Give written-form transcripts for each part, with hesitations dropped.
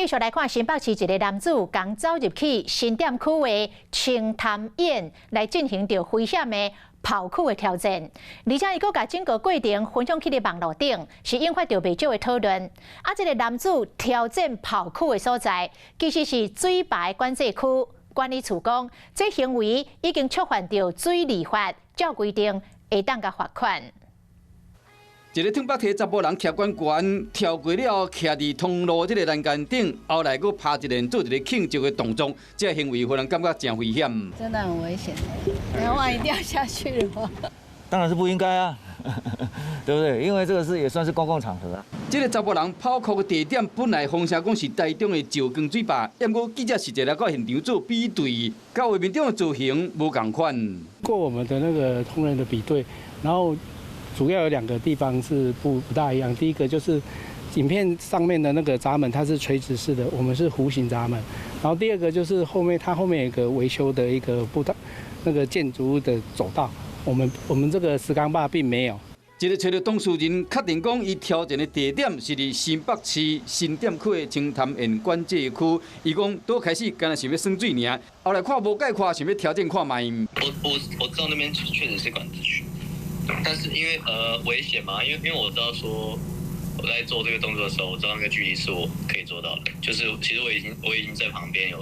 繼續來看新北市一个男子，共走入去新店區的清潭堰來進行著危險的跑酷的挑戰，而且伊閣共整個過程分享去佇網路頂，是引發著袂少的討論。啊，這个男子挑戰跑酷的所在，其實是水壩管制區。管理處講，這行為已經觸犯著水利法，照規定會當共罰款。一个褪腹提查埔人徛懸懸跳過了後，徛佇通路這个欄杆頂，後來閣拍一連做一个慶祝的動作，這个行為予人感覺誠危險。真的很危險，那萬一掉下去的話，當然是不應該啊，對不對？因為這個是也算是公共場合啊。這个查埔人跑酷的地點本來風聲講是台中的石岡水壩，毋過記者實際來到現場做比對，佮畫面中的造型無仝款。過我們的那個同仁的比對，然後主要有兩個地方是不大一樣。第一個就是影片上面的那個閘門，它是垂直式的，我們是弧形閘門。然後第二個就是後面，它後面有一個維修的一個步道，那個建築物的走道，我們這個石岡壩並沒有。這个揣著當事人確定講，伊挑戰的地點是佇新北市新店區的清潭堰管制區。伊講拄開始敢若想欲耍水爾，後來看無解看，想欲挑戰看覓。我知道那邊確實是管制區。但是因為危險嘛，因為我知道說我在做這個動作的時候，我知道那個距離是我可以做到的。就是其實我已經在旁邊有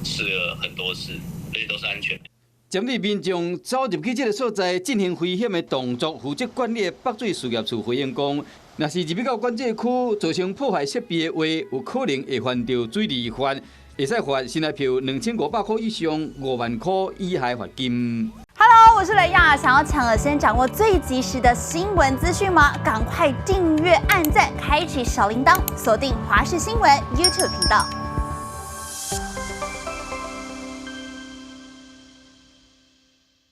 試了很多次，而且都是安全的。針對民眾走入去這个所在進行危險的動作，負責管理的北水事業處回應講，若是入去到管制區造成破壞設備的話，有可能會犯著水利法，會使罰新台票2500塊以上5萬塊以下罰金。 Hello，我是雷亞，想要搶先掌握最及時的新聞資訊嗎？趕快訂閱、按讚、開啟小鈴鐺，鎖定華視新聞 YouTube 頻道。